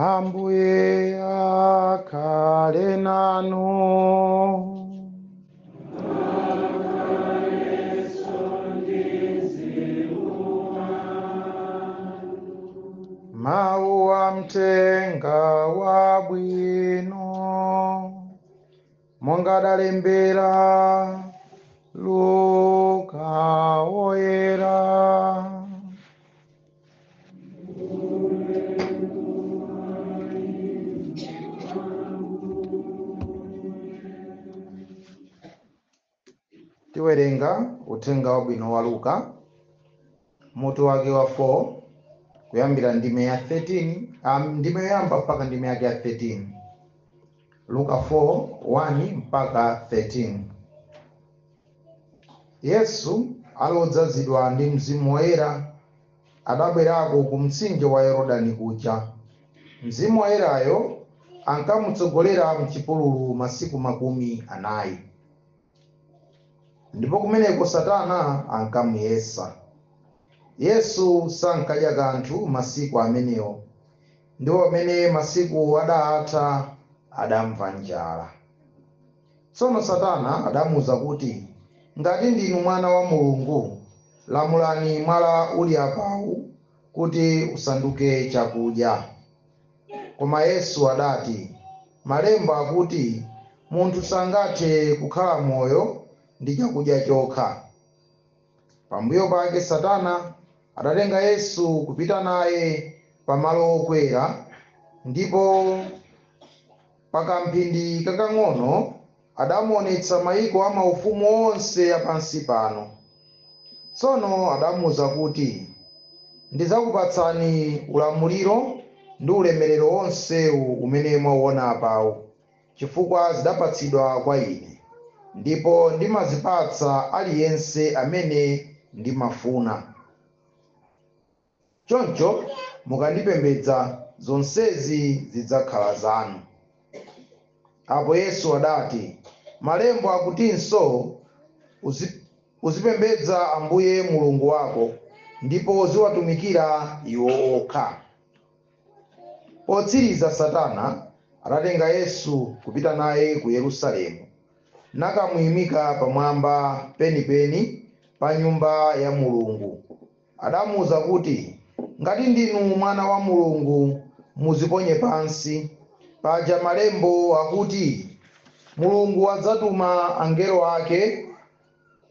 Ambuye akhale nanu. Mawu a mthenga wabwino monga adalembera Luka woyera. Tiwerenga uthenga wabwino wa Luka mutu wake wa 4 kuyambira ndime ya 13, ndime yoyamba mpaka ndime yake ya 13. Luka 4 1 mpaka 13. Yesu alodzazidwa ndi Mzimu Woyera adabwerako ku mtsinje wa Yorodani kuja. Mzimu Woyerayo ankamutsogolera mchipululu masiku 40. Ndipo kumeneko Satana ankamuyesa. Yesu sankadya kanthu masiku amenewo, ndipo pamene masiku adatha adamva njala. Tsono Satana adamuwuza kuti, ngati ndinu mwana wa Mulungu, lamulani mwala uli apawu kuti usanduke chakudya. Koma Yesu adati, malemba akuti munthu sangathe kukhala moyo ndi chakudya chokha. Pambuyo pake Satana adatenga Yesu kupita naye pamalo okwera, ndipo pakamphindi kakang'ono adamuonetsa mayiko a maufumu onse apansi pano. Tsono adamuwuza kuti, ndidzakupatsani ulamuliro ndi ulemerero wonsewu umene mwauona apawu, chifukwa zidapatsidwa kwa ine, ndipo ndimazipatsa aliyense amene ndimafuna. Choncho mukandipembedza, zonsezi zidzakhala zanu. Apo Yesu adati, malembo akutinso, uzipembedza Ambuye Mulungu wako, ndipo uziwatumikira iwo okha. Potsiriza Satana adatenga Yesu kupita naye ku Yerusalemu, nakamuyimika pamwamba penipeni pa nyumba ya Mulungu. Adamuwuza kuti, ngati ndinu mwana wa Mulungu, muziponye pansi. Paja malembo akuti, Mulungu adzatuma angelo ake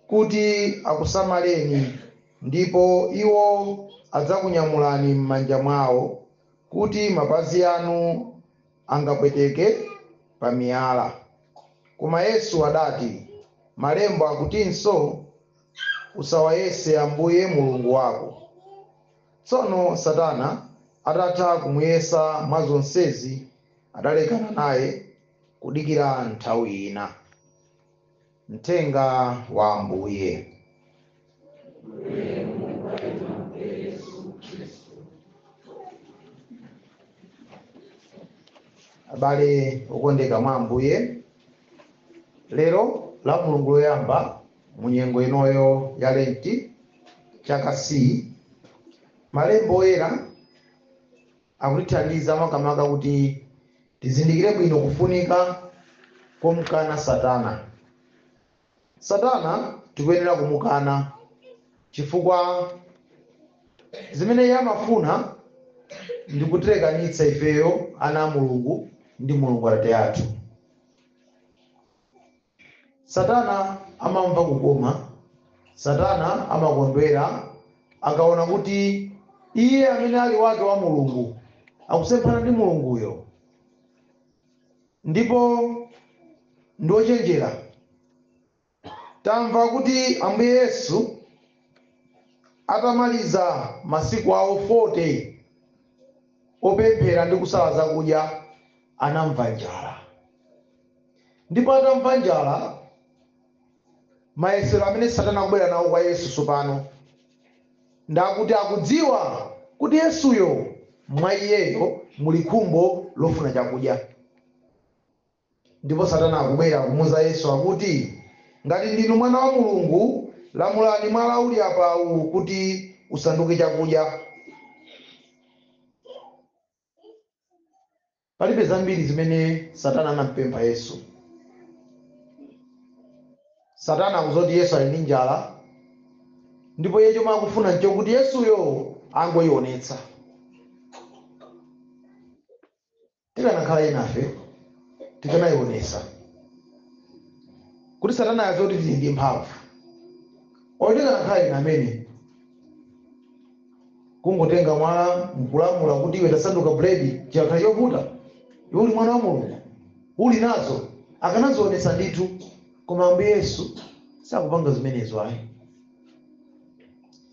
kuti akusamaleni, ndipo iwo adzakunyamulani m'manja mwawo, kuti mapazi anu angapweteke pa miyala. Koma Yesu adati, malembo akutinso, usawayese Ambuye Mulungu wako. Tsono Satana atatha kumuyesa mwa zonsezi, adalekana naye kudikira nthawi ina. Mthenga wa Ambuye. Abale okondeka mwa Ambuye, lero la Mulungu loyamba mu nyengo inoyo ya Lenti chaka C, malembo oyera akutithandiza makamaka kuti tizindikire bwino kufunika komukana Satana. Satana tikuyenera kumukana chifukwa zimene iye amafuna ndi kutilekanitsa ifeyo ana a Mulungu ndi Mulungu Atate athu. Satana amamva kukoma, Satana amakondwera akaona kuti iye amene ali wake wa Mulungu akusemphana ndi Mulunguyo, ndipo ndi ochenjera. Tamva kuti Ambuye Yesu atamaliza masiku awo 40 opemphera ndi kusala zakudya, anamva njala. Ndipo atamva njala, mayesero amene Satana akubwera nawo kwa Yesu tsopano ndakuti akudziwa kuti Yesuyo mwa iyeyo muli khumbo lofuna chakudya. Ndipo Satana akubwera kumuwuza Yesu akuti, ngati ndinu mwana wa Mulungu, lamulani mwala uli apawu kuti usanduke chakudya. Palibe zambiri zimene Satana anampempha Yesu. Satana akuzoti Yesu ali ndi njala, ndipo iye chomwe akufuna nchokuti Yesuyo angoyionetsa. Tikanakhala enafe tikanayionetsa kuti Satana adziwe kuti tili ndi mphamvu. Olo tikanakhala ena amene kungotenga mwala nkulamula kuti iwe tasanduka buledi, chikakhala chovuta, iwe uli mwana wa Mulungu, uli nazo, akanazionetsa ndithu. Koma Ambuye Yesu sakupanga zimenezo ayi.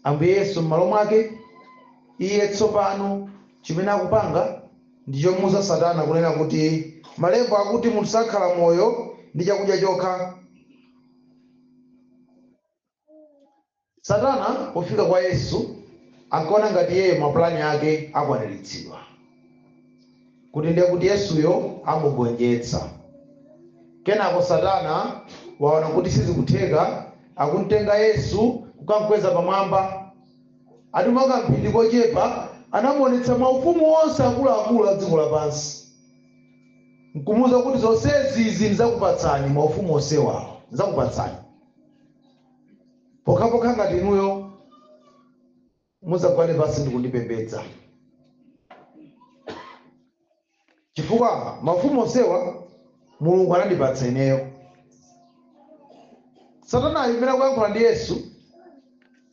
Ambuye Yesu m'malo mwake iye tsopano chimene akupanga ndi chomuuza Satana kunena kuti malembo akuti munthu sakhala moyo ndi chakudya chokha. Satana pofika kwa Yesu ankaona ngati iyeyo mapulani ake akwaniritsidwa, kuti ndiye kuti Yesuyo amugonjetsa. Kenako Satana waona kuti sizikutheka, akumtenga Yesu kukamkweza pamwamba. Ati mwa kamphindi kochepa anamuonetsa maufumu onse akuluakulu a dziko lapansi, nkumuuza kuti zonsezi izi ndidzakupatsani, maufumu onsewa ndidzakupatsani pokhapokha ngati inuyo mudzagwade pansi ndi kundipembedza, chifukwa maufumu onsewa Mulungu anandipatsa ineyo. Satanayo mmene akuyankhula ndi Yesu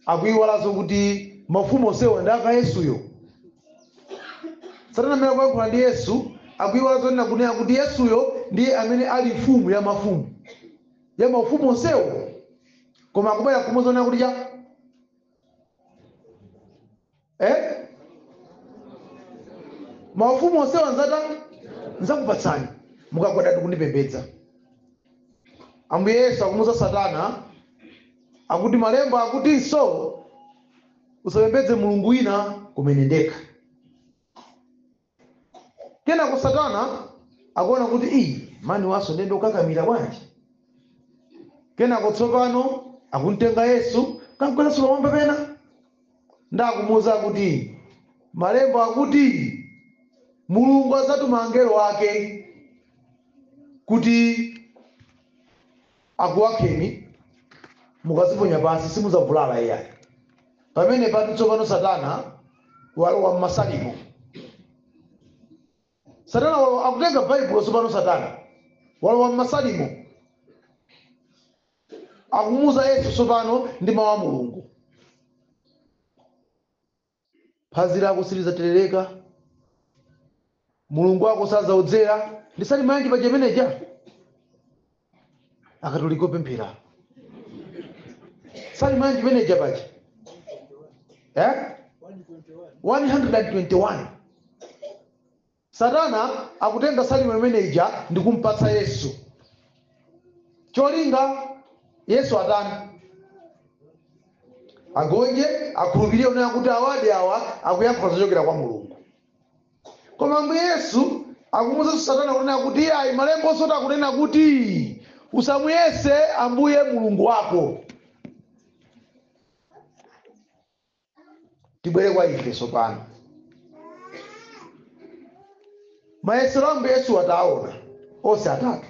akuiwalanso kuti maufumu onsewa ndi aka Yesuyo. Satana mmene akuyankhula ndi Yesu akuiwala zonena kunena kuti Yesuyo ndiye amene ali mfumu ya mafumu ya maufumu onsewo, koma akubwera kumuuza kuti cha maufumu onsewa nzatani, nzakupatsani mukagwada ndi kundipembedza. Ambuye Yesu akumuuza Satana akuti malembo akutinso usapembedze mulungu wina kumene ndekha. Kenako Satana akuona kuti iyi mani waso ndende ukakamira bwanji. Kenako tsopano akumtenga Yesu kamkweranso pamwamba pena, ndakumuuza kuti malembo akuti Mulungu adzatuma angelo ake kuti akuwakheni, mukaziponya pansi simudzavulala iyayi. Pamene patu tsopano Satana walowa mmasalimo. Satana walowa, akutenga Baibulo tsopano. Satana walowa mmasalimo, akumuuza Yesu tsopano ndi mawu a Mulungu, phazi lako silidzaterereka, Mulungu wako sadzaodzera. Ndi salimo yanji paja imeneja? Akatolika opemphera, salimo yanji imeneja paja? 121. Satana akutenga salimo imeneja ndi kumpatsa Yesu, cholinga Yesu atani? Agonje, akhulupirire kunena kuti awadi awa akuyankhula zochokera kwa Mulungu. Koma Ambuye Yesu akumuwuzanso Satana kunena kuti ayi, malembo osoti akunena kuti usamuyese Ambuye Mulungu wako. Tibwere kwa ife tsopano. Mayesero a Ambuye Yesu ataona onse atatu.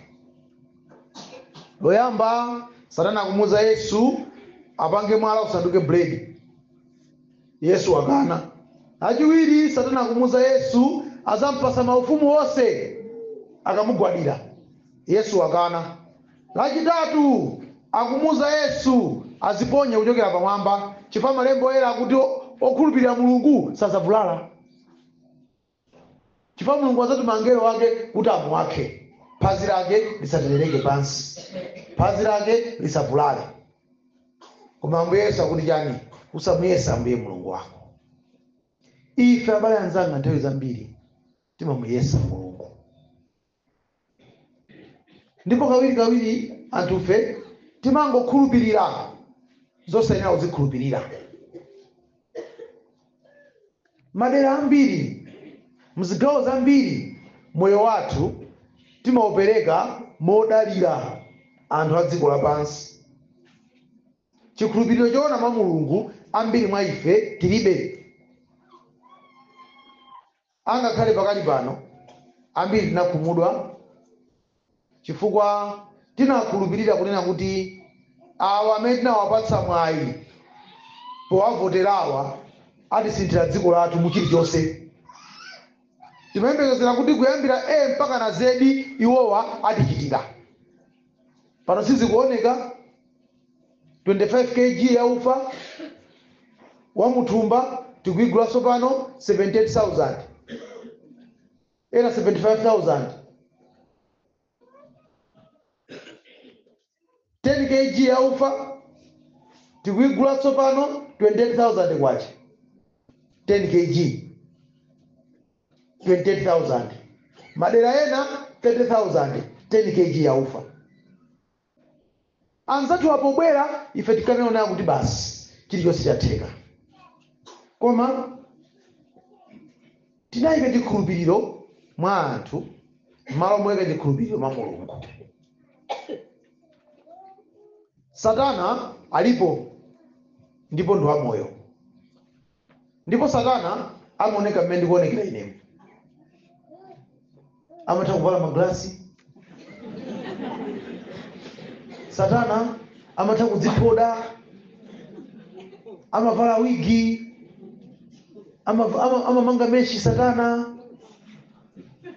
Loyamba, Satana akumuwuza Yesu apange mwala usanduke buledi, Yesu akana. Achiwiri, Satana akumuwuza Yesu azampasa maufumu onse akamugwadira, Yesu akana. Lachitatu, akumuwuza Yesu aziponye kuchokera pamwamba, chifukwa malembo oyera akuti okhulupirira Mulungu sazavulala, chifukwa Mulungu adzatuma angelo ake kuti amuwakhe, phazi lake lisaterereke pansi, phazi lake lisavulale. Koma Ambuye Yesu akuti chani? Usamuyese Ambuye Mulungu wako. Ife abale anzanga nthawi zambiri timamuyesa Mulungu, ndipo kawirikawiri anthufe timangokhulupirira zosayenera kuzikhulupirira. Madera ambiri, mzigawo zambiri, moyo wathu timaupereka modalira anthu a dziko lapansi. Chikhulupiriro choona mwa Mulungu ambiri mwa ife tilibe. Angakhale pakali pano Ambiri tinakhumudwa chifukwa tinakhulupirira kunena kuti awa amene tinawapatsa mwayi powavoterawa atisinthira dziko lathu mu chilichonse. Timayembekezera kuti kuyambira A mpaka na Z iwowa atichitira. Pano sizikuoneka. 25 kg ya ufa wa muthumba tikuigula pano 78,000, ena 75,000. 10 kg ya ufa tikuigula tsopano 28,000 kwacha. 10 kg 28,000, madera ena 30,000 10 kg ya ufa. Anzathu apobwera ife tikanaona kuti basi chilichonse chatheka, koma tinayika chikhulupiriro mwa anthu m'malo moyika chikhulupiriro mwa Mulungu. Satana alipo ndipo ndi wamoyo, ndipo Satana amaoneka mmene ndikuonekera inemu. Amatha kuvala maglasi, Satana amatha kudziphoda, amavala wigi, amamanga meshi.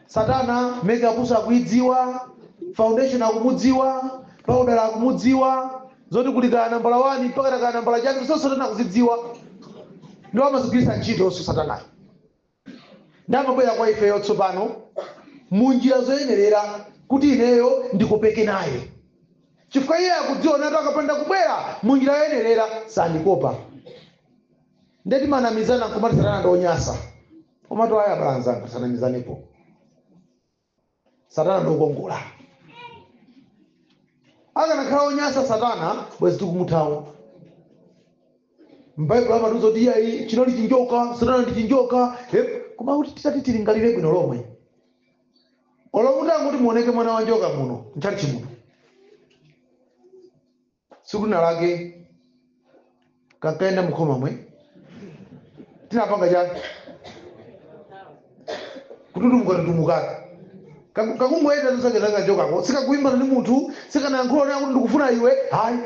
Satana makeup akuidziwa, foundation akumudziwa, powder akumudziwa, zoti kuli kaya nambala 1 mpaka kaya nambala chake zonse Satana akuzidziwa, ndiwo amazigwiritsa ntchito. Satanayo ndi amabwera kwa ifeyo tsopano munjira zoyenerera kuti ineyo ndikopeke naye, chifukwa iye akudziwa nati akapanda kubwera munjira yoyenerera sandikopa. Ndeti manamizana nkumati Satana ndi onyasa, komatu aya abalanzanga, sanamizanepo, Satana ndi okongola. Akanakhala onyasa Satana, bwezi tikumuthawa. M'Baibulo amatiuza kuti iyayi, chinali chinjoka, Satana ndi chinjoka. Koma kuti titati tilingalire bwino lomwe, olomuti kuti muoneke mwana wa njoka muno mchalichi muno, tsiku lina lake kankaenda mukhoma mwe tinapanga chani? Kututumuka tutumukaka kakungoyenda tusake njokako, sikakuimbana ndi munthu, sikanayankhula naye kuti ndikufuna iwe, hayi,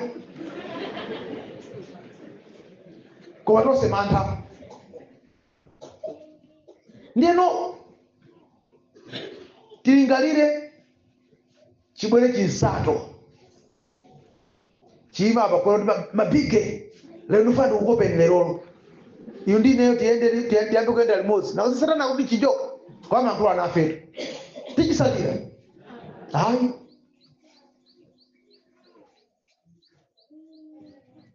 koma tonse mantha. Ndiyeno tilingalire chibwere chinsato chiyima apa kuti mabige lero ndifuna ndikukopeni lerolo, iyo ndi ineyo tiyende, tiyambe kuyenda limodzi. Nakuti Satana kuti chinjoka kwa mankhulo anafetu, tichisatira? Hayi.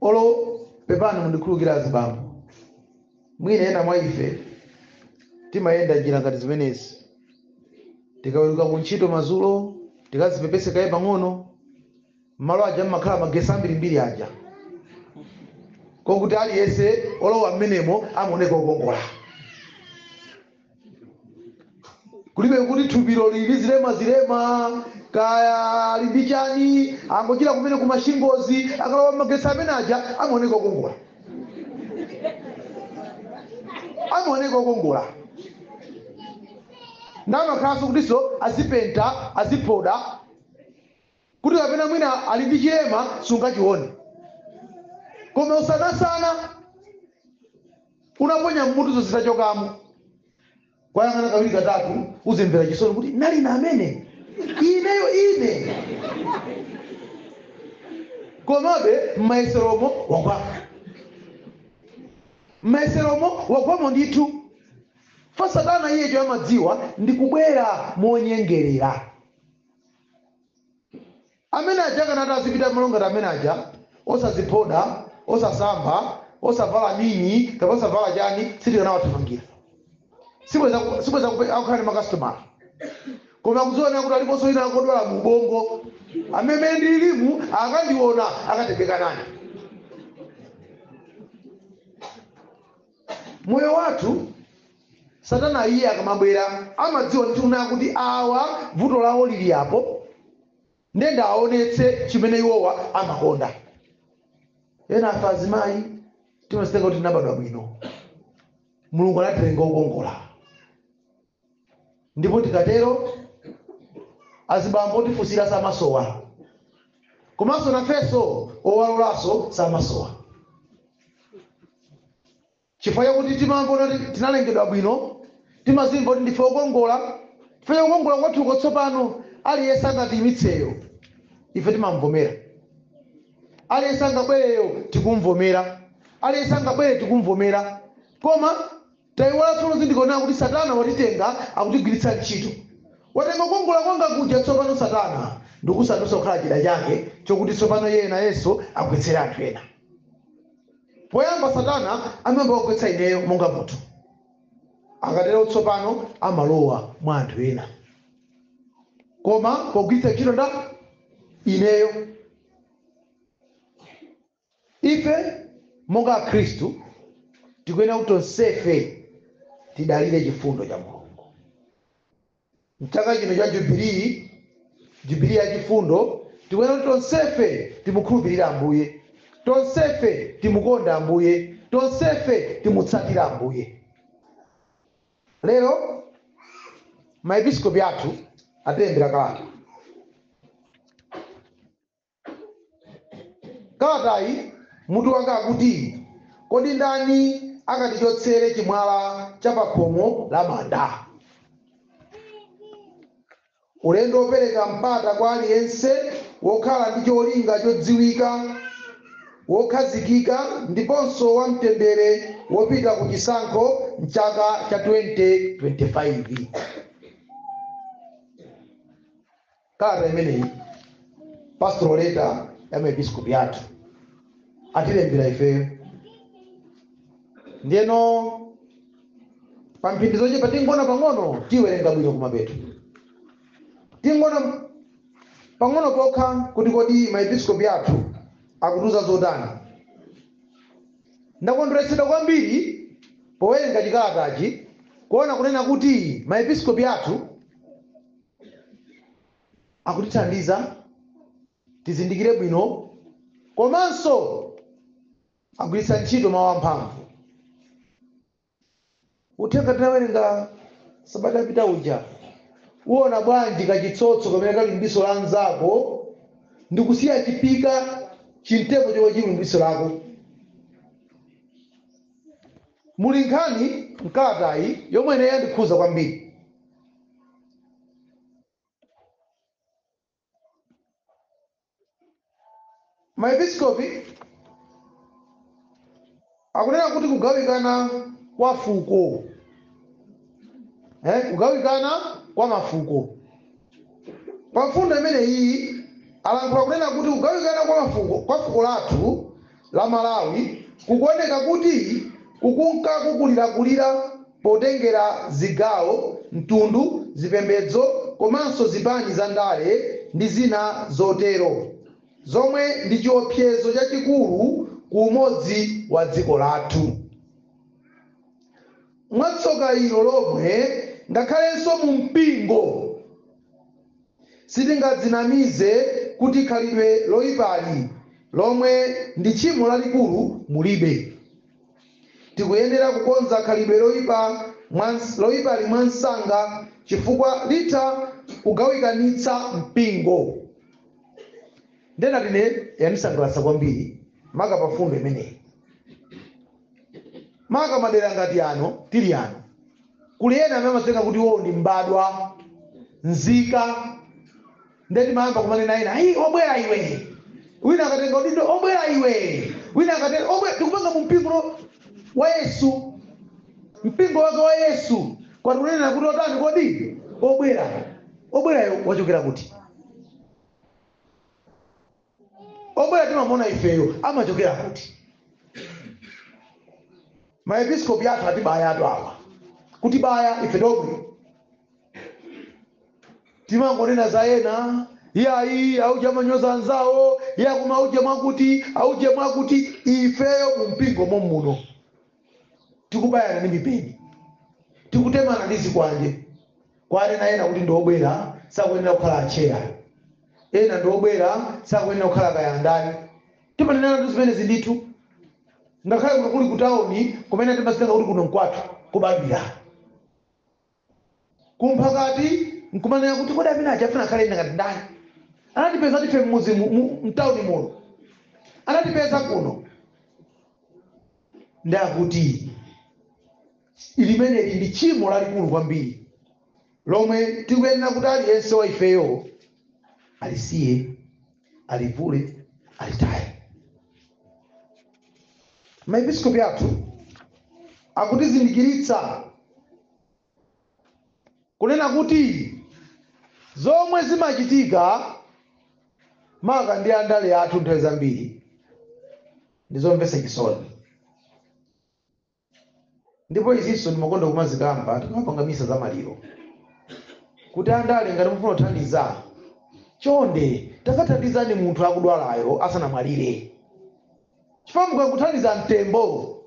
Olo pepani, mundikhulukira azibambo, mwina ena mwa ife timayenda njira ngati zimenezi. Tikaweruka kuntchito madzulo, tikazipepese kaye pang'ono malo aja mmakhala magesi ambirimbiri aja, kokuti aliyense olowa mmenemo amaoneka okongola, kulibe kuti thupilo lili zilema zilema kaya lindi chani, angochira kumene kumashingozi. Akalowa magesi amene aja amaoneka okongola, amaoneka okongola. Ndamakhalanso kutinso azipenta, aziphoda kuti kapena mwina ali ndi chilema sungachione, koma usanasana unaponya mmutu zitachokamo, kwayang'ana kawiri katatu, uzimvera chisoni kuti nalina amene ineyo ine. Komabe mmayeseromo wagwa, mmayeseromo wagwamo ndithu. Fa Satana iyecho amadziwa ndi kubwera monyengerera. Amene aja kanati azipita malo ngati amene aja osaziphoda, osasamba, osavala mini kapena osavala chani, sitikanawathamangira, sibweza akukhala ndi makasitomala. Koma akudziona kuti aliponso ina akodwala mu ubongo amene ndilimu, akandiona akatengeka nane. Moyo wathu, Satana iye akamabwera amadziwa ndithu kunena kuti awa vuto lawo lili apo, ndende aonetse chimene iwowa amakonda. Ena afa azimayi timazitenga kuti tinabadwa bwino, Mulungu anatilenga okongola. Ndipo tikatero azibambo otifunsira samasowa, komanso nafenso owalolanso samasowa, chifukwa chakuti timamva kuti tinalengedwa bwino, timazimva kuti ndife okongola. Chifukwa chakukongola kwathuko tsopano aliyense angatiyimitseyo ife timamvomera, aliyense angabwereyo tikumvomera, aliyense angabwere tikumvomera. Koma tayiwala tsono zindikuonera kuti Satana watitenga, akutigwiritsa ntchito. Watenga kukongola kwanga kuja tsopano Satana ndikusandutsa kukhala chida chake chokuti tsopano iye nayenso agwetsere anthu ena. Poyamba Satana amayamba kugwetsa ineyo monga munthu, akatero tsopano amalowa mwa anthu ena, koma pogwiritsa ntchito nda ineyo. Ife monga Akhristu tikuyenera kuti tonsefe tidalire chifundo cha Mulungu. Mchaka chino cha jubilii, jubilii ya chifundo, tikuyenera kuti tonsefe timukhulupirire Ambuye, tonsefe timukonda Ambuye, tonsefe timutsatira Ambuye. Lero maepiskopi athu atilembera kalata. Kalatayi mutu wake akuti, kodi ndani akatichotsere chimwala cha pakhomo la manda? Ulendo wopereka mpata kwa aliyense wokhala ndi cholinga chodziwika, wokhazikika ndiponso wamtendere wopita ku chisankho mchaka cha 2025. Kalata imeneyi, pastoral letter ya maepiskopi athu, atilembera ifeyo. Ndiyeno pa mphindi zochepa tingona pang'ono, tiwerenga bwino kumapeto, tingona pang'ono pokha kuti kodi maepiskopi athu akutiuza zotani. Ndakondweretsedwa kwambiri powerenga chikalatachi, kuona kunena kuti maepiskopi athu akutithandiza tizindikire bwino, komanso agwiritsa ntchito mawu amphamvu. Uthenga tinawerenga sabata yapita uja, uona bwanji kachitsotso kamene kali m'diso la anzako ndikusiya chipika chimtengo chomwe chili m'diso lako? Muli nkhani mkalatayi yomwe ine yandikhuza kwambiri. Maepiskopi akunena kuti kugawikana kwa fuko, kugawikana kwa mafuko, pa mfundo imeneyi alankhula kunena kuti kugawikana kwa mafuko kwa fuko lathu la Malawi kukuoneka kuti kukunka kukulirakulira potengera zigawo, mtundu, zipembedzo komanso zipani za ndale ndi zina zotero, zomwe ndi chiopsezo chachikulu ku umodzi wa dziko lathu. Mwatsoka ilo lomwe, ngakhalenso mu mpingo sitingadzinamize kuti khalidwe loyipali, lomwe ndi tchimo lalikulu, mulibe. Tikuyenera kukonza khalidwe loyipali mwansanga, chifukwa litha kugawikanitsa mpingo. Ndena tine yandisangalatsa kwambiri maka pa fundo imeneyi, maka madera ngati ano tili ano, kuli ena amene amatenga kuti iwo ndi mbadwa nzika, ndeti mayamba kumanena ena, ayi, obwera iwe, wina akatenga udindo, obwera iwe, wina akatenga obwera. Tikupanga mu mpingo wa Yesu, mpingo wake wa Yesu, kwati kunena kuti otani kodi obwera? Obwerayo wachokera kuti? Obwera timamuona ifeyo amachokera kuti? Maepiskopi athu atibaya atu awa, kuti baya ife tomwe timangonena za ena, iyayi, auje amanyoza anzawo, iye akuma auje mwakuti, auje mwakuti. Ifeyo mu mpingo momuno tikubayana ndi mipeni, tikutemana ndi zikwanje, kwanena ena kuti ndi obwera, sakuyenera kukhala acheya, ena ndi obwera, sakuyenera kukhala kayandani. Timanenana ndi zimene zindithu, ngakhale kuno kuli ku tawuni kumene timazitenga kuti kuno nkwathu kubadwira. Kumphakati nkumanena kuti kodi amene aja afuna akhale ngati ndani? Anatipeza tife mmuzi mtawuni muno, anatipeza kuno. Ndakuti limeneli ndi tchimo lalikulu kwambiri lomwe tikuyenera kuti aliyense wa ifeyo alisiye, alivule, alitaye. Maepiskopi athu akutizindikiritsa kunena kuti zomwe zimachitika maka ndi andale athu nthawi zambiri ndizomvetsa chisoni. Ndipo izinso ndimakonda kumazikamba tikamapanga misa za maliro, kuti andale, ngati mufuna kuthandiza, chonde takathandizani munthu akudwalayo asanamwalire, chifukwa mukangothandiza mtembo,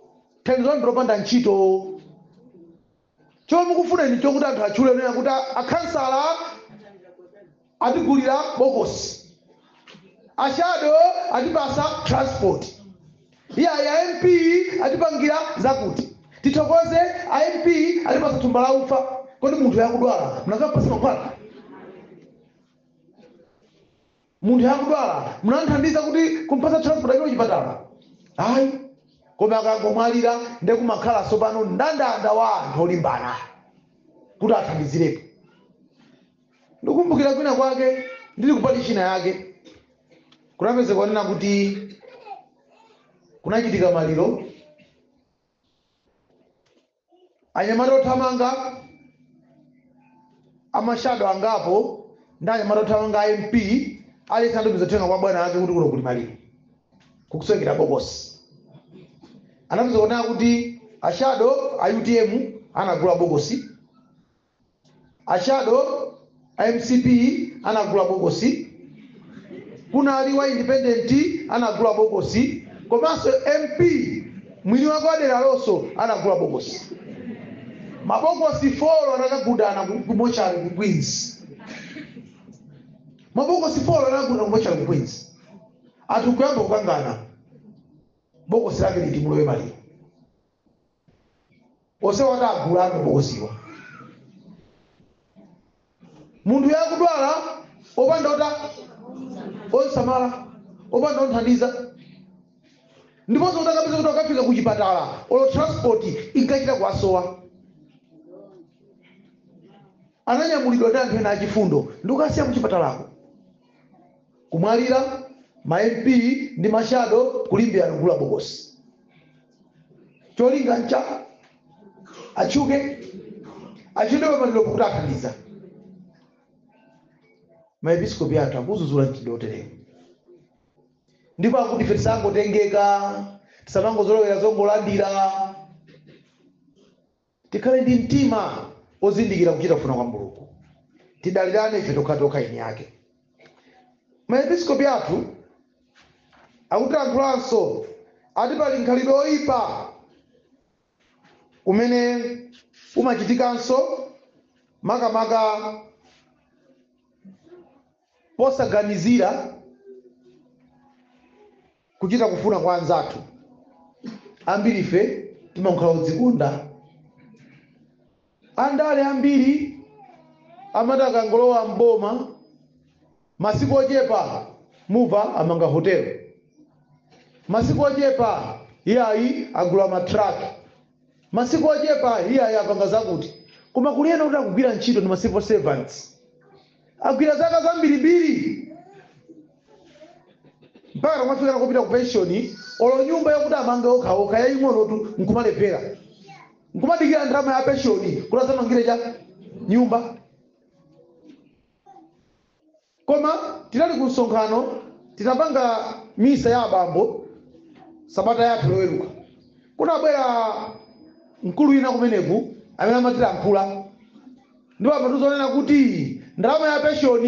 thandizo lanu lopanda ntchito. Chomwe mukufuna inu chokuti anthu atchule nena kuti akhansala atigulira bokosi, a shadow atipasa transport, iya ya MP atipangira zakuti, tithokoze a MP atipasa thumba la ufa. Kodi munthu yakudwala munakapasa mankhwala? Munthu yakudwala munanthandiza kuti kumpasa transport akilo chipatala? Ayi. Koma akangomwalira, ndekumakhala tsopano mndandanda wa anthu olimbana kuti athandizirepo. Ndikumbukira kwina kwake ndili kupati china yake, kunapezeka kunena kuti kunachitika maliro, anyamata othamanga ama shadow angapo ndi anyamata othamanga a MP aliyense anatumiza uthenga kwa bwana ake kuti kuno kuli maliro, kukusowekera bokosi. Anapeza kunena kuti a shadow a UTM anagula bokosi, a shadow a MCP anagula bokosi, kunali wa independent anagula bokosi, komanso MP mwini wake wadera lonso anagula bokosi. Mabokosi 4 anakagundana ku mochari ku Queens. Mabokosi 4 anakagundana ku mochari ku Queens, anthu kuyamba kukangana bokosi lake liti mulowe maliro. Onsewo atagula anu mabokosiwa, munthu yakudwala opanda ota onsamala, opanda onthandiza. Ndiponso utakapeza kuti akafika ku chipatala, olo transport inkachita kuwasowa, ananyamulidwa ndi anthu ena achifundo ndikukasiya ku chipatalako. Kumwalira, ma MP ndi ma shadow kulimbirana kugula bokosi. Cholinga ncha atchuke, achite pamaliro kuti athandiza. Maepiskopi athu akuzuzula mchitidwe oterewo, ndipo akuti ife tisangotengeka, tisamangozolowera zongolandira, tikhale ndi mtima ozindikira kuchita kufuna kwa Mulungu, tidalirane ife tokhatokha eni yake. Maepiskopi athu akutilankhulanso, ati pali nkhalidwe oyipa umene umachitikanso makamaka posaganizira kuchita kufuna kwa anzathu. Ambiri ife timakhala odzikonda. Andale ambiri amati akangolowa mboma, masiku ochepa muva amanga hotelo, masiku ochepa iyayi agula matraki, masiku ochepa iyayi apanga zakuti. Koma kuli ena kuti akugwira ntchito ndi ma civil servants, agwira zaka zambirimbiri mpaka kumafika kupita ku pension, olo nyumba yokuti amange okhaokha yaying'onotu nkumalephera, nkumadikira ndalama ya pension kuti azamangire cha nyumba. Koma tinali ku msonkhano, tinapanga misa ya abambo sabata yathu loweruka, kunabwera mkulu wina kumeneku amene amatilankhula, ndipo amatuzonena kuti ndalama ya pension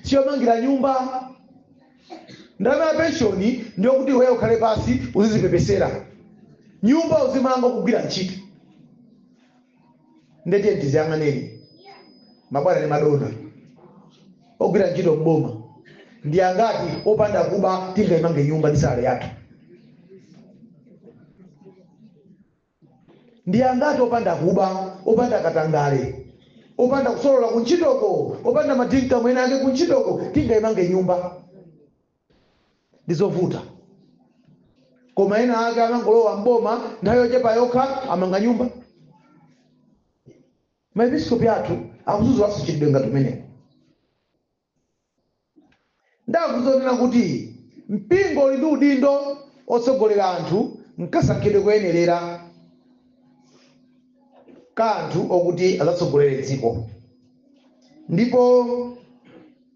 siyomangira nyumba, ndalama ya pension ndiyokuti iweyo ukhale pasi uzizipepesera, nyumba uzimanga kugwira ntchito. Ndetiye tiziyang'aneni mabwana ndi madona ogwira ntchito mboma ndi angati opanda kuba tingayimange nyumba ndi salary yathu? Ndi angati opanda kuba, opanda katangale? Opanda kusolola kuntchitoko, opanda madinka mwene ake kuntchitoko, tingayimange nyumba? Ndizovuta. Koma ena ake amangolowa mboma nthawi yochepa yokha amanga nyumba. Maepiskopi athu akuzuzulaso chidwe ngati umenewo. Ndakuzonena kuti mpingo uli ndi udindo otsogolera anthu nkasankhidwe kuyenerera ka anthu okuti adzatsogolere dziko. Ndipo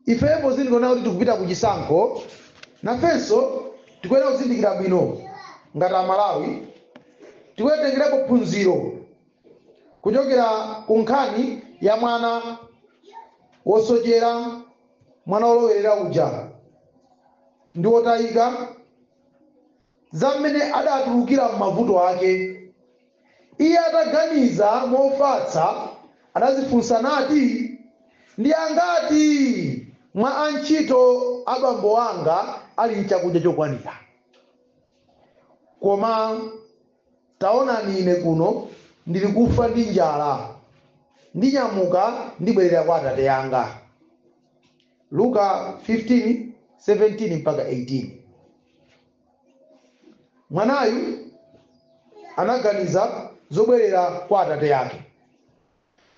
ifeyo pozindikira kuti tikupita ku chisankho, nafenso tikuyenera kuzindikira bwino ngati Amalawi, tikuyenera phunziro kuchokera ku nkhani ya mwana wosochera, mwana wolowerera uja ndi wotayika, za mmene adatulukira m'mavuto ake. Iye ataganiza mofatsa adazifunsa nati, ndi angati mwa antchito abambo anga ali nchakudya chokwanira? Koma taonani, ine kuno ndili kufa ndi njala. Ndinyamuka ndibwerera kwa atate anga. Luka 15:17 mpaka 18. Mwanayu anaganiza zobwerera kwa atate ake.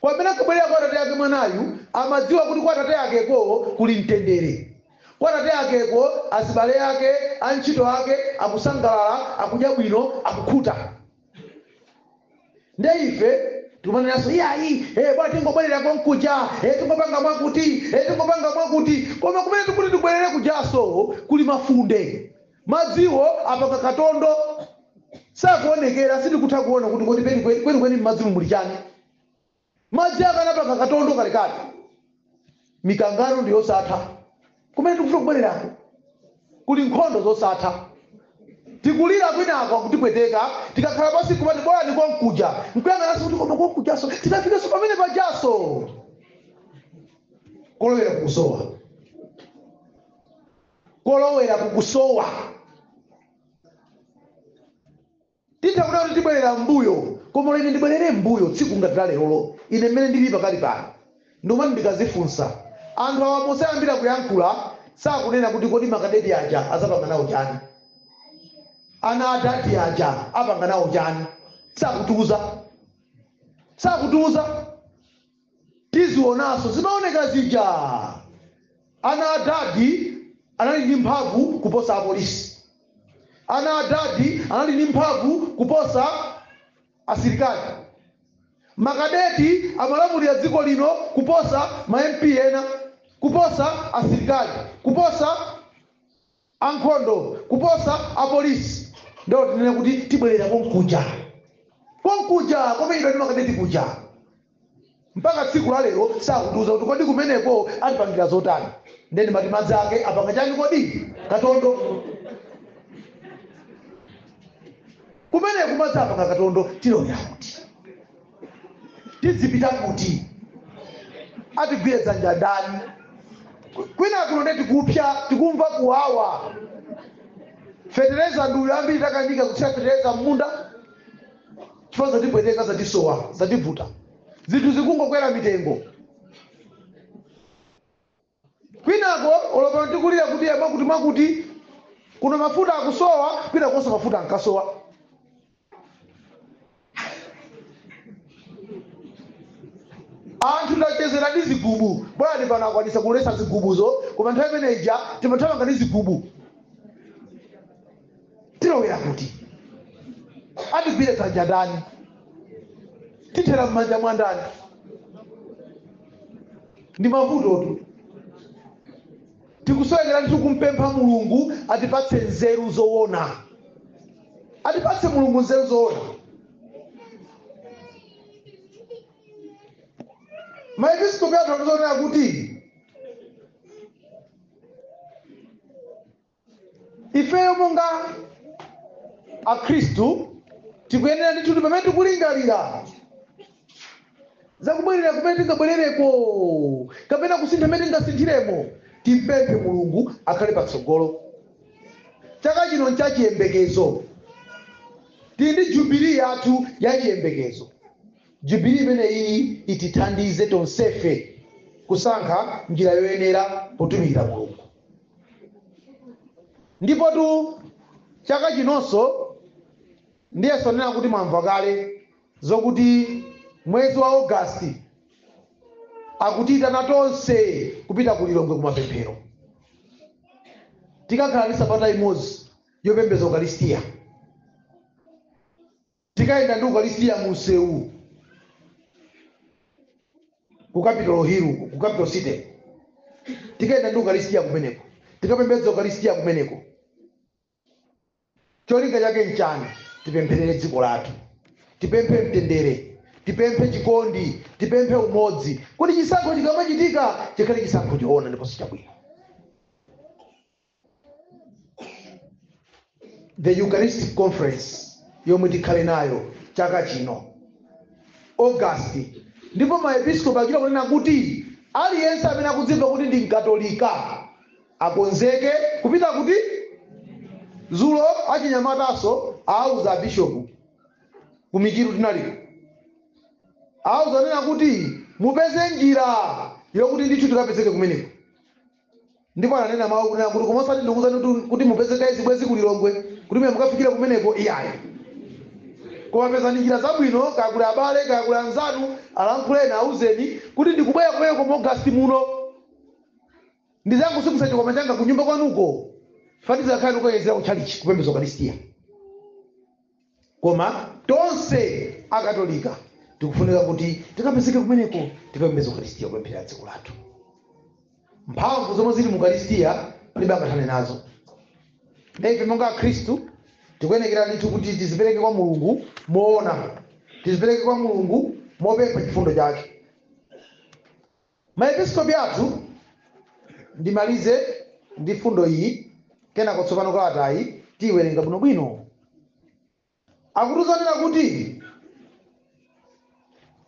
Kwamene akabwerera kwa atate ake, mwanayu amadziwa kuti kwa atate akeko kuli mtendere. Kwa atate akeko azibale ake, antchito ake akusangalala, akudya bwino, akukhuta. Nde ife tikumanenanso, iyayi, bwana, tingobwerera konkuja, tingopanga mwakuti, tingopanga mwakuti. Koma kumene tikuti tibwerere kujaso kuli mafunde, madziwo apanga katondo, sakuonekera. Sitikutha kuona kuti kodi kwenikweni m'madzimu muli chani. Madzi akanapanga katondo kalekale. Mikangano ndi yosatha kumene tikufuna kubwererako, kuli nkhondo zosatha. Tikulira kwinako akutipweteka. Tikakhala pasi kumati bora konkuja, nkuyang'ananso kuti koma konkujaso tikafikenso pamene pajaso kolowera kukusowa, kolowera kukusowa. Titha kunena kuti tibwerera mbuyo, koma ine ndibwerere mbuyo tsiku ngati la lerolo, ine mmene ndili pakali pano ndikumati ndikazifunsa, anthu awa mosayambira kuyankhula sakunena kuti kodi makadeti aja azapanga nawo chani, ana adadi aja apanga nawo chani? Sakutiuza, sakutiuza. Tizionanso zimaoneka zija, ana adadi anali ndi mphamvu kuposa apolisi, ana adadi anali ndi mphamvu kuposa asilikali, makadeti amalamulira dziko lino kuposa ma MP ena, kuposa asilikali, kuposa ankhondo, kuposa apolisi. Ndo tinene kuti tibwerera konkuja, konkuja komenyedwa ndi makadeti kuja, mpaka tsiku la lero sakutiuza kuti kodi kumeneko atipangira zotani. Ndeni mati madzi ake apanga chani kodi? Katondo. Kumeneko madzi apanga katondo, tilowera kuti? Tizipita kuti? Atigwire dzanja ndani? Kwina kuno nde tikupya, tikumva kuwawa. Fetereza ndi uyo, ambiri takanika kuthira fetereza m'munda chifukwa zatipweteka, zatisowa, zativuta. Zinthu zikungokwera mitengo. Kwinako olopano tikulira kuti mwakuti mwakuti kuno mafuta akusowa, kwina konso mafuta ankasowa. Anthu tachezera ndi zigubu. Bwana pano akwanisa kulesa zigubuzo, koma nthawi imene ija timathamanga ndi zigubu. Tilowera kuti? Atigwire dzanja ndani? Tithera m'manja mwa ndani? Ndi mavutotu. Tikusowekera ndithu kumpempha Mulungu atipatse nzeru zoona, atipatse Mulungu nzeru zoona. Maepiskopi athu atizonena kuti ifeyo monga Akhristu tikuyenera ndithu kuti pamene tikulingalira zakubwerera kumene tingabwerereko kapena kusintha mmene tingasinthiremo, timpemphe Mulungu akhale patsogolo. Chaka chino nchachiyembekezo, tili ndi jubilee yathu ya chiyembekezo. Jubilee imeneyi itithandize tonsefe kusankha njira yoyenera potumikira Mulungu. Ndipotu chaka chinonso ndiyeso nena kuti mwamva kale zokuti mwezi wa August akutiyitana tonse kupita ku Lilongwe kumapemphero. Tikakhala ndi sabata imodzi yopembedza Ukaristiya. Tikayenda ndi Ukaristiya mu msewu ku Capitol Hill, ku Capital City. Tikayenda ndi Ukaristiya kumeneko, tikapembedza Ukaristiya kumeneko. Cholinga chake nchani? Tipempherere dziko lathu, tipemphe mtendere, tipemphe chikondi, tipemphe umodzi, kuti chisankho chikamachitika chikhale chisankho choona ndiponso chabwino. The Eucharistic Conference yomwe tikhale nayo chaka chino August, ndipo maepiskopi achita kunena kuti aliyense amene akudzimva kuti ndi Mkatolika akonzeke kupita kuti. Zulo achinyamataso auza abishopu ku Michiru tinaliko, auza nena kuti mupeze njira yokuti ndithu tikapezeke kumeneko. Ndipo ananena mawu kunena kuti koma osati ndikuwuzani kuti mupeze kaye zibwenzi ku Lilongwe kuti mwe mukafikire kumeneko, iyayi, koma pezani njira zabwino, kaya kuli abale, kaya kuli anzanu, alankhuleni, auzeni kuti ndikubwera kumeneko mu August muno, ndizangosungitsa chikwama changa kunyumba kwanuko, fatizakhala ndikukayezera kutchalichi kupembedza Ukaristiya. Koma tonse Akatolika tikufunika kuti tikapezeke kumeneko, tikapembedza Ukaristiya, kupemphera dziko lathu. Mphamvu zomwe zili mu Ukaristiya palibe angathane nazo. Ife monga Akhristu tikuyenekera ndithu kuti tizipereke kwa Mulungu moona, tizipereke kwa Mulungu mopempha chifundo chake. Maepiskopi athu, ndimalize ndi fundo iyi, kenako tsopano kalatayi tiyiwerenga bwinobwino. Akutuzanena kuti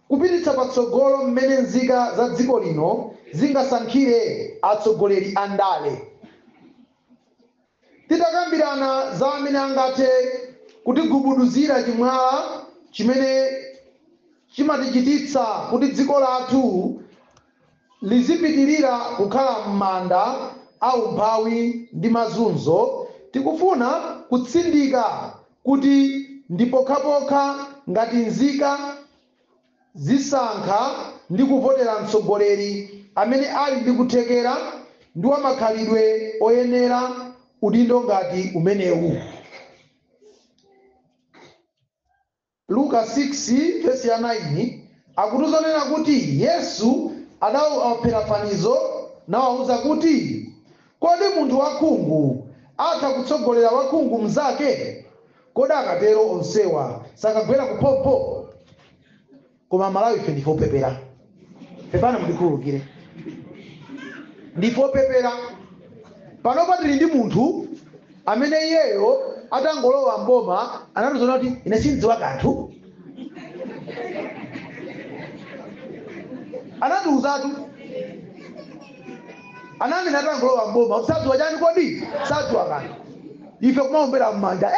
kupititsa patsogolo mmene nzika za dziko lino zingasankhire atsogoleri a ndale. Titakambirana za amene angathe kutigubuduzira chimwala chimene chimatichititsa kuti dziko lathu lizipitirira kukhala m'manda a umphawi ndi mazunzo, tikufuna kutsindika kuti ndi pokhapokha ngati nzika zisankha ndi kuvotera mtsogoleri amene ali ndi kuthekera ndi wamakhalidwe oyenera udindo ngati umenewu. Luka 6 verse ya 9 akutuzanena kuti Yesu adawaphera fanizo nawawuza kuti, kodi munthu wakhungu atha kutsogolera wakhungu mnzake? Kodi akatero onsewa sakagwera kuphompho? Koma Malawi ife ndife opepera, pepani mundikhululukire, ndife opepera. Panopa tili ndi munthu amene iyeyo atangolowa mboma anatuzona kuti ine sindidziwa kanthu, anatiuzatu anamene atangolowa mboma kuti sadziwa chani, kodi sadziwa kanthu. Ife kumaombera m'manja,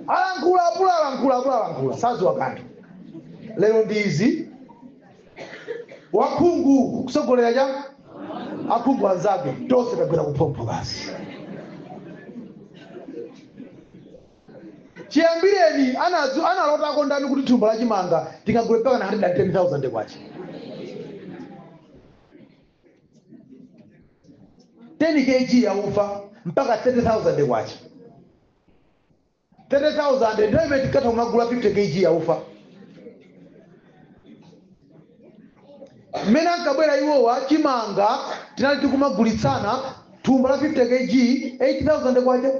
alankhula apula, alankhula apula, alankhula, sadziwa kanthu. Lero ndizi wakhungu kusogolera cha akhungu anzake, tonse tagwera kuphompho basi. Chiyambireni analotako ndani kuti thumba la chimanga tingagule mpaka na 110,000 kwacha? 10 kg ya ufa mpaka 30,000 kwacha, 30,000 nthawi imene tikatha kumagula 50 kg ya ufa. Mmene ankabwera iwowa, chimanga tinali tikumagulitsana thumba la 50 kg 8,000 kwacha.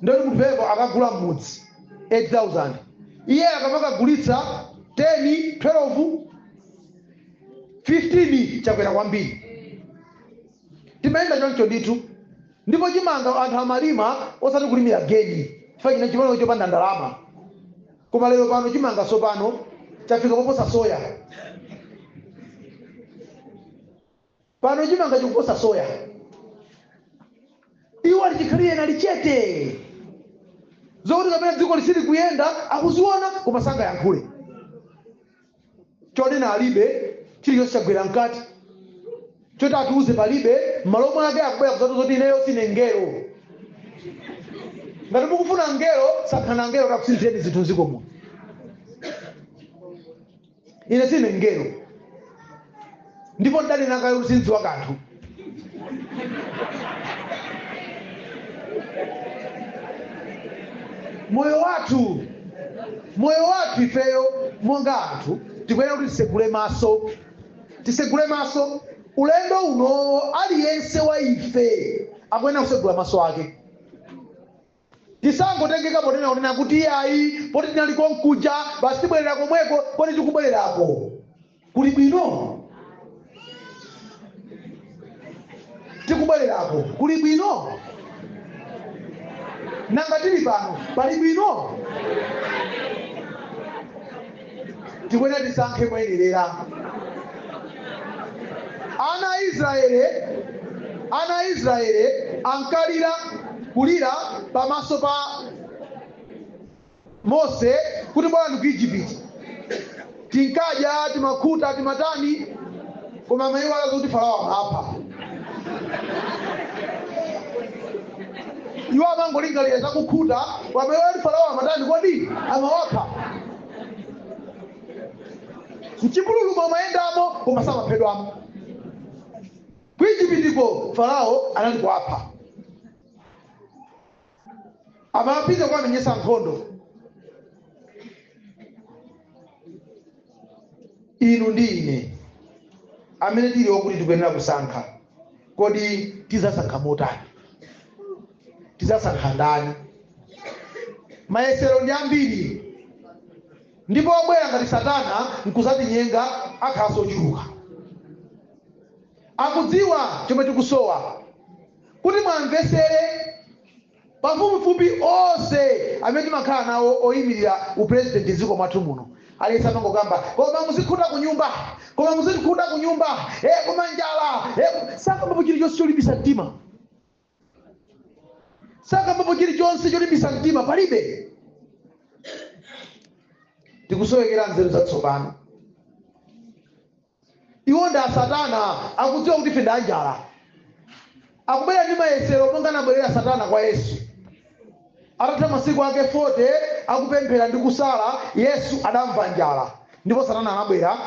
Ndoti munthu akagula m'mudzi 8,000, iye akamakagulitsa 10, 12, 15, chakwera kwambiri. Timayenda choncho ndithu. Ndipo chimanga anthu amalima osati kulimira geni, chifukwa chine chimanga chopanda ndalama. Koma lero pano chimanga sopano chafika poposa soya. Pano chimanga chikuposa soya. Iwo ali chikhalire nali chete. Zokuti kapena dziko lisili kuyenda akuziona koma sangayankhule. Chonena alibe, chilichonse chagwera mkati. Choti atiuze palibe, m'malo mwake akubwera kuzatiuza kuti ineyo sine ngelo. Ngati mukufuna ngelo, sankhani angelo kuti akusinthireni zinthu m'dziko muno. Ine sine ngelo. Ndipo ndidanena kale kuti sindidziwa kanthu. Moyo wathu, moyo wathu ifeyo monga anthu tikuyenera kuti tisegule maso. Tisegule maso. Ulendo uno aliyense wa ife akuyenera kusegula maso ake. Tisangotengeka ponena kunena kuti iyayi poti tinali konkuja basi tibwerera komweko, poti tikubwererako kuli bwino. Tikubwererako kuli bwino. Nanga tili pano pali bwino. Tikuyenera tisankhe moyenerera. Ana a Israele, ana a Israele ankalira, kulira pamaso pa Mose kuti bwerani ku Ijipiti. Tinkadya, timakhuta, timatani, koma amaiwala zoti Farao amapha. Iwo amangolingalira za kukhuta, koma amaiwala kuti Farao amatani kodi? Amawapha. Mchipululu amayendamo koma samaphedwamo. Ku Ijipitiko Farao anali kuwapha. Amapita kukamenyetsa nkhondo. Inu ndi ine amene tili okuti tikuyenera kusankha. Kodi tizasankha motani? Tizasankha ndani? Mayesero ndi ambiri. Ndipo obwera ngati Satana nkuzatinyenga akhalanso ochuluka. Akudziwa chomwe tikusowa. Kuti mwamvesere, pafupifupi onse amene timakhala nawo oyimirira upresident m'dziko mwathu muno, aliyense amangokamba, koma muzikhuta kunyumba, koma muzikhuta kunyumba, koma njala, sakambapo chilichonse cholimbisa mtima. Sakambapo chilichonse cholimbisa mtima, palibe. Tikusowekera nzeru zatsopano. Iwo ndi asatana, akudziwa kuti ife ndi anjala. Akubwera ndi mayesero monga anabwerera Satana kwa Yesu. Atatha masiku ake 40 akupemphera ndi kusala, Yesu adamva njala. Ndipo Satana anabwera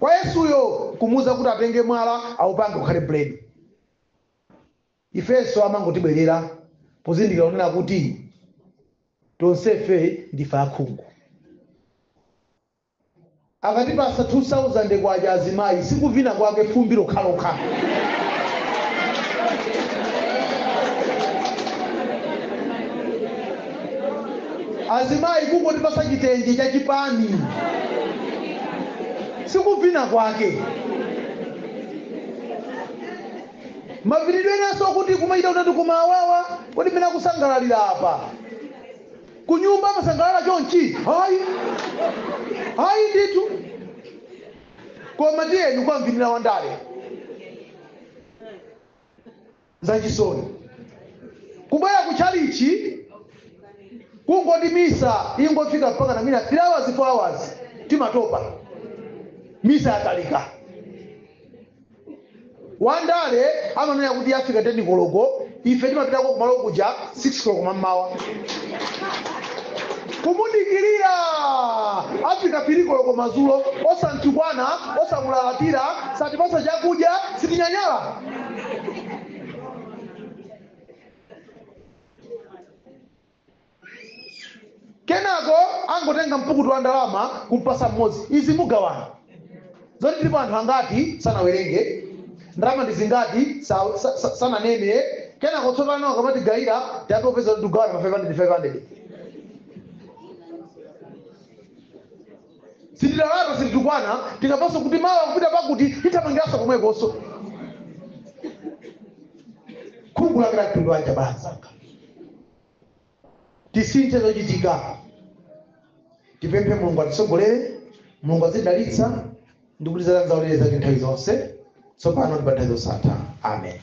kwa Yesuyo kumuuza kuti atenge mwala aupange ukhale buledi. Ifenso amangotibwerera pozindikira kunena kuti tonsefe ndife akhungu. Akatipasa 2000 kwacha azimayi sikuvina kwake fumbi lokhalokha. Azimayi kungotipasa chitenje cha chipani sikuvina kwake. Mavinidwe enanso okuti kumachita kunati kumawawa, kodi mmene akusangalalira apa kunyumba amasangalala chonchi? Ayi, ayi ndithu. Koma tiyeni kukamvinira wandale. Zachisoni kubwera ku tchalichi kungoti misa ingofika mpaka na mina 3 hours, 4 hours, timatopa, misa yatalika. Wandale amanena kuti afika 10 koloko, ife timapitako kumalo kuja 6 koloko mammawa kumudikirira, afika 3 koloko madzulo, osamtukwana, osamulalatira, satipasa chakudya, sitinyanyala. Kenako angotenga mpukutu wa ndalama kumpasa mmodzi, izi mugawana. Zoti tilipo anthu angati sanawerenge, ndalama ndi zingati sananene. Kenako tsopano akamatigayira tiyambe kupeza kuti tikugawana pa 500 500. Sitilalata, sititukwana, tikamvanso kuti mawa kupita pakuti tithamangiranso komwekonso. Khungu lake la mtundu wanji abale anzanga? Tisinthe zochitika, tipemphe Mulungu atitsogolere, Mulungu azidalitsa ndi kutidzaza zaulere zake nthawi zonse, tsopano ndi pa nthawi zosatha. Amen.